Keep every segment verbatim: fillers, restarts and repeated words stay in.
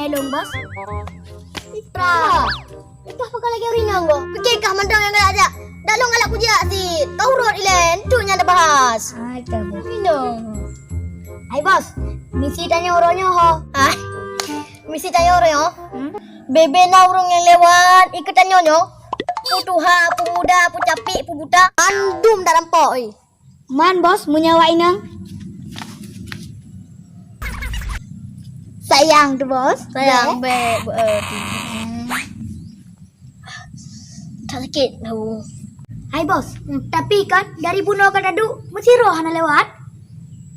Lôn, Bos. Itra. Ita pakon lagèe ureueng inong, Bos? Pike kah mantong nyang galak jak. Dak lôn galak kujak cit. Ka urot ilèe, enteuk nyan tabahas. Hai, ka, Bos. Inong. Hai, Bos. Misi tanyoe uroe nyoe, ho. Hai. Misi tanyoe uroe nyoe. Hmm? Bèk-bèk na ureueng nyang lewat, ikeu tanyoe nyoe. Peue tuha, peue muda, peue capek, peue buta. Mandum dak rampok, oi. Man, Bos, meunyoe awak inong? Sayang tu, Bos. Sayang, bèk, bèk, eh, tak sakét, oh. Hai, Bos, tapi kan dari bunoe ka taduek, meusiroh hana lewat.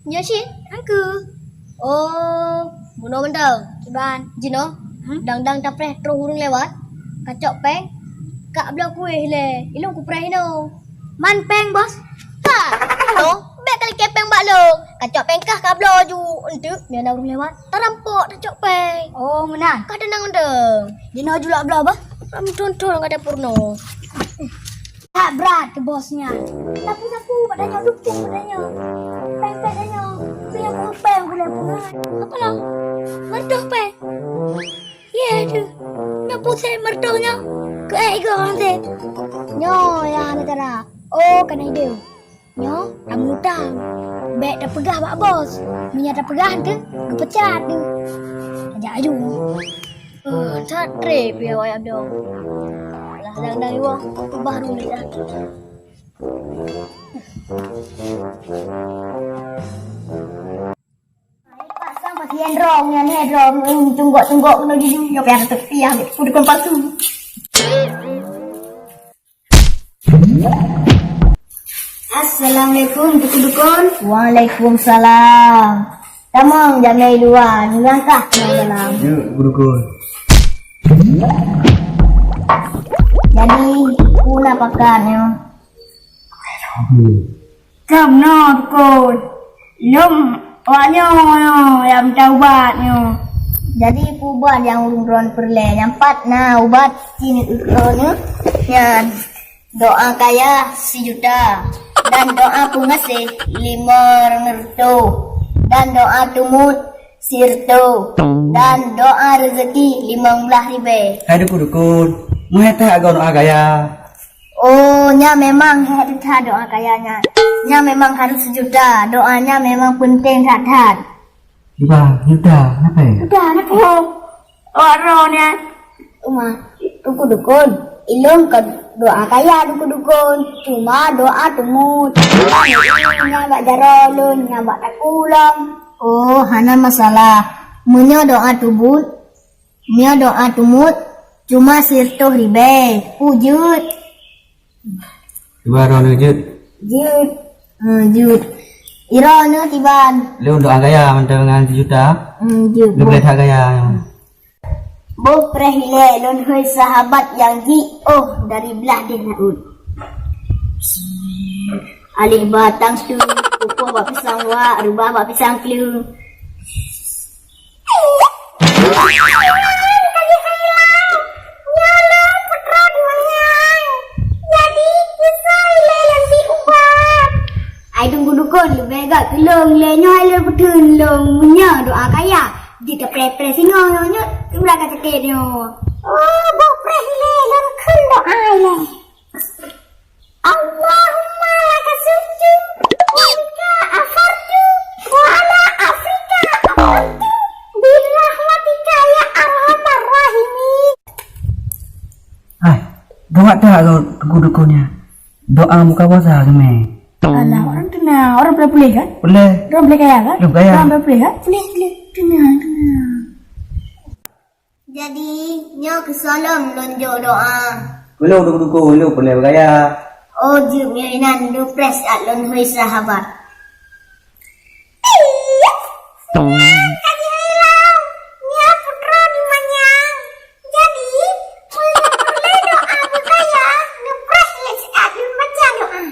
Nyoe cit, angku. Oh, bunoe mantong. Kiban. Jinoe, hmm? Dang-dang tapreh troh ureueng lewat, kacok péng, kak bloe kueh ilèe, ilôn kupreh inong. Man péng, Bos? Ka, inong, bèk kali kepeng bak lôn. Kacok péng kah kabloe ju. Enteuk, nyan na ureueng lewat, tarampok, tacok péng. Oh, meunan. Ka teunang mantong. Jinoe ju lak bloe, Bos. Ram thon-thon ka dapur nyoe. That brat keu bos nyan. Sapu-sapu bak tanyoe, dukung bak tanyoe. Péng-péng tanyoe. Péng peuet péng buleuen-buleuen. Apa lah? Meureutoh péng. Yeh tu. Nyoe pusét meureutoh nyoe. Keu ék goe han tém. Nyoe ya hana cara. Oh, kana idéh. Nyoe tameutang. Bèk tapeugah bak bos. Meunyoe tapeugah teuh, geupeucat teuh. Tajak aju. Oh, that trép ya wayah dong. Lah dang-dang iwa, ubah dulu ya. Pasang pasien rong nyan, eh, rong, eh, tunggok-tunggok kena jujur, nyoe payah tepi, ah, ambil dukun palsu. Assalamualaikum, Teungku Dukun. Waalaikumsalam. Tamong jamé luwa, nyan kah dalam? Ya, Teungku Dukun. Jadi, peue na pakat nyoe? Kam na, Dukun. Lom awak nyoe, nyoe, nyang mita ubat nyoe. Jadi, peue ubat nyang ulôn droen peureulèe? Nyang pat na ubat cit ukeue nyoe. Nyan, doa kaya sijuta, dan doa peungaséh limong reutôh, dan doa teumuet sireutôh, dan doa reuzeuki limong blaih ribèe. Hai Dukun-dukun, meuhai that agoe doa kaya. Oh, nyan memang hék that doa kaya nyan. Nyan memang harôh sijuta. Doa nyan memang peunteng that-that. Iba, sijuta, kenapa? Sudah, kenapa? Oh, awak droe nyan. Uma, Teungku Dukun, ilôn kon doa kaya Teungku Dukun. Cuma doa teumuet. Nyan bak jaroe lôn, nyan bak takue lom. Oh, hana masalah. Meunyoe doa teumuet, Nyoe doa teumuet cuma sireutôh ribèe. Peue jeuet? Cuba droeneuh jeuet. Jeuet. Eh, jeuet. Droeneuh kiban. Lôn doa kaya mantong ngon sijuta. Hmm, jeuet. Lôn boleh that kaya. Boh preh ilèe lôn hôi sahabat nyang jiôh dari blaih deh laôt. Alèh batang tu, pupuk bak pisang wak, reubah bak pisang kleueng. Ai Teungku Dukun, leubeh gèt keu lôn lé nyoe, hai lôn peutheun lôn meunyoe doa kaya. Jeuet tapreh-preh singoh nyoe, nyoe, ulah ka sakét nyoe. Oh, boh preh ilèe, lôn kheun doa ilèe. Allahumma laka sumtu, wa bika afartu, wa ala Afrika afartu, birahmatika ya arhamar rahimin. Hai, gawat that kah Teungku Dukun nyan. Doa buka puasa keuh mè. Alah, ureueng teunang, ureueng puléh-puléh kan? Puléh. Ureueng puléh kaya kan? Ureueng kaya. Ureueng puléh-puléh kan? Puléh, puléh, teunang, teunang. Jadi, nyoe keusoe lom lôn jok doa. Ulôn Teungku Dukun, ulôn peureulèe gaya. Oh, jeuet nyoe inan, lôn preh siat lôn hôi sahabat. Nyan ka jihôi lom. Nyan putroe di manyang. Jadi, ulôn peureulèe doa beugaya, lôn preh lé siat lôn baca doa.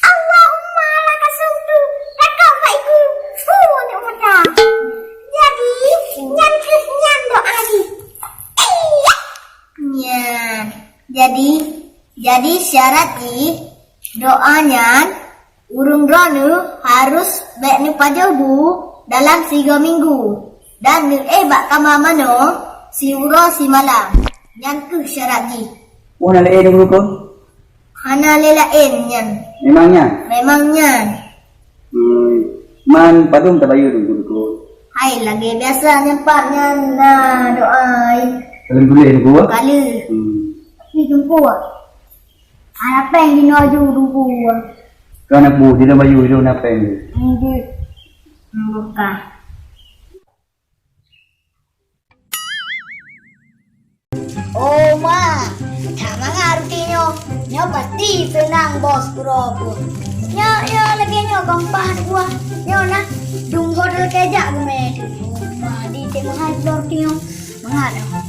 Allahumma laka sumtu, laka baiku, hu ni mata. Jadi, nyan kheueh nyan doa jih. Iya. Nyan. Jadi, jadi syarat jih doa nyan, ureueng droeneuh harus bèk neupajoh bu dalam sigoe minggu. Dan neuéh bak kama manoe siuroe simalam. Nyan kheueh syarat jih. Wah, na laén, Teungku Dukon? Hana lé laén nyan. Memang nyan? Memang nyan. Hmm, man padum tabayeue, Teungku Dukon? Hai, lagèe biasa nyan pat nyan, na doa. Kalon tuléh, Teungku, ah? Kalon. Hmm. Tapi Teungku, ah, hana péng jinoe ju, Teungku, ah. Kan aku, jinoe bayeue, jinoe hana péng. Enggak. Bukan. Oh, ma, that mangat ruti nyoe. Nyoe pasti seunang bos uroe ku. Nyoe, nyoe lagèe nyoe gampang buah. Nyoe na, dum ho lakèe jak geumè teuh. Oh, ma, di cek mangat ruti nyoe. Mangat nyoe.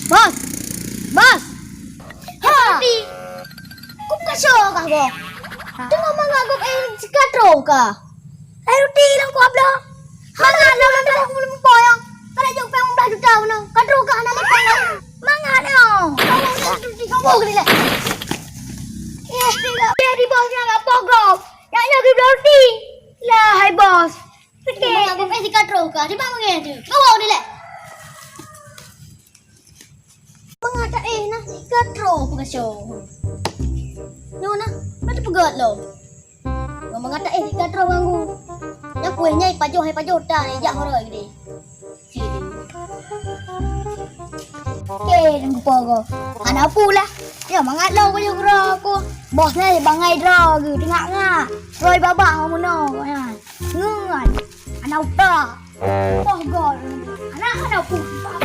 Bos! Bos! Ha! Ruti! Kup ka shoe kah, Bos? Ha? Teungoh mangat gob éh sikatroe kah? Hai ruti lam kuah bloe. Mangat lom, lom, lom, lom, lom, boyong. Kada jok péng lima belas juta meunoe. Katroe kah hana lé péng. Mangat nyoe. Ruti kamoe keuneuk lé. Eh, tidak. Dia di bos nyan enggak pogong. Nyak nyoe geuh bloe ruti. Lah, hai bos. Oke. Mangat gob éh sikatroe kah. Di bang mungkin tu. Bawa ni lé. Mangat éh na sikatroe ku baco. Nyoe na, mana peugöt lom. Nyoe mangat éh sikatroe ganggu. Nyan kuéh nyai pajoh, hai pajoh ta, jak horoi gede. Oke, dan kupogo. Hana pula. Ya, mangat lom pajoh droe ku. Bos na bangai droe geuh, teungak-ngak. Roi babah ngon meunoe nyan. Ngon. Hana utak. Poh gol. Hana, hana utak.